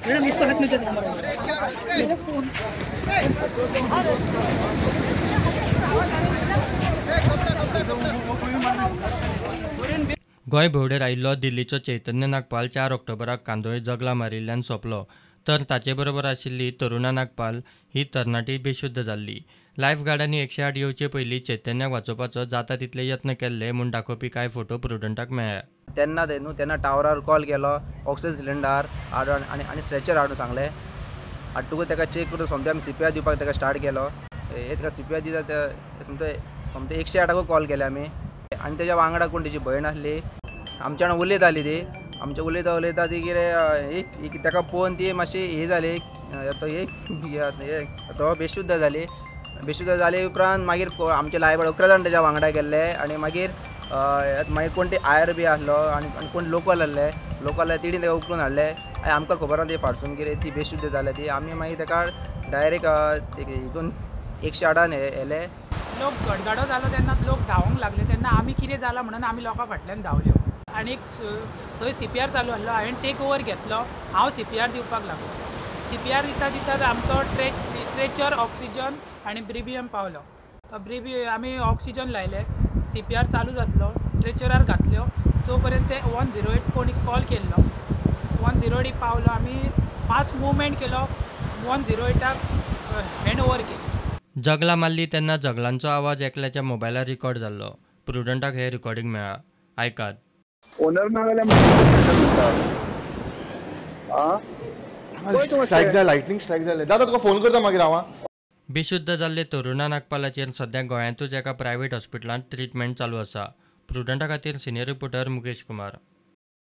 Madam इसको हाथ में दे दो। गोंय भोंवडेर आयिल्लो दिल्लीचो चैतन्य नागपाल 4 ऑक्टोबराक कांदोळे जगला मारिल्ल्यान सोंपलो, तर ताचे बरोबर आशिल्ली तरुणा नागपाल ही तरणाटी बेशुद्ध जाल्ली। लायफ गार्डांनी 108 येवचे पयलीं चैतन्याक वाचोवपाचो जाता तितले यत्न केल्ले म्हूण दाखोवपी कांय फोटो प्रुडंटाक मेळ्ळ्या। तेन्ना ते न्हू तेन्ना टावरार कॉल केलो, ऑक्सिजन सिलिंडर हाडून आनी आनी स्ट्रेचर हाडून सांगलें। हाडटकूच ताका चॅक करून सोमते आमी CPR दिवपाक ताका स्टार्ट केलो। हे ताका CPR दिता ते सोमते सोमते 108 कॉल केले आमी। आनी तेज्या वांगडा कोण तेजी भयण आसली, आमच्या वांगडा उलयताली ती, आमच्या उलयता उलयता ती कितें ताका पळोवन ती मातशी ही जाली, तो बेशुद्ध जाली। बेशुद्ध जाले उपरांत मागीर आमचे लायफ 11 जाण तेज्या वांगडा गेल्ले आनी मागीर मागीर कोण ते आयर बी आसलो आनी कोण लोकल आसले, लोकल तेणी ताका उखलून हाडले। आनी आमकां खबर ना ती फाटसून कितें ती बेशुद्ध जाल्या ती। आमी मागीर ताका डायरेक्ट हितून 108 येले। लोक गडगडो जालो तेन्ना लोक धांवंक लागले, तेन्ना आमी कितें जालां म्हणून आमी लोकां फाटल्यान धांवल्यो आनी थंय CPR चालू आसलो। हांवें टेक ओवर घेतलो, हांव CPR दिवपाक लागलो। CPR दिता दिता आमचो ट्रेचर ऑक्सिजन आनी ब्रिबियम पावलो। तो ब्रिबी आमी ऑक्सिजन लायले, CPR चालू जातलो, ट्रेचरार घातल्यो। जो पर्यंत ते 108 कोणी कॉल केल्लो, 108 पावलो, आमी फास्ट मुवमेंट केलो, 108 हँड ओवर केलो। जगला मारली तेन्ना जगलांचो आवाज एकल्याच्या मोबायलार रिकॉर्ड जाल्लो। प्रुडंटाक हे रिकॉर्डिंग मेळ्ळा, आयकात। ओनर ना जाल्यार स्ट्रायक जालें, लायटनिंग स्ट्रायक जालें। दादा तुका फोन करता मागीर हांव। बेशुद्ध जाल्ले तरुणा नागपालाचेर सद्या गोंयांतूच एका प्रायव्हेट हॉस्पिटलांत ट्रिटमेंट चालू आसा। प्रुडंटा खातीर सिनियर रिपोर्टर मुकेश कुमार।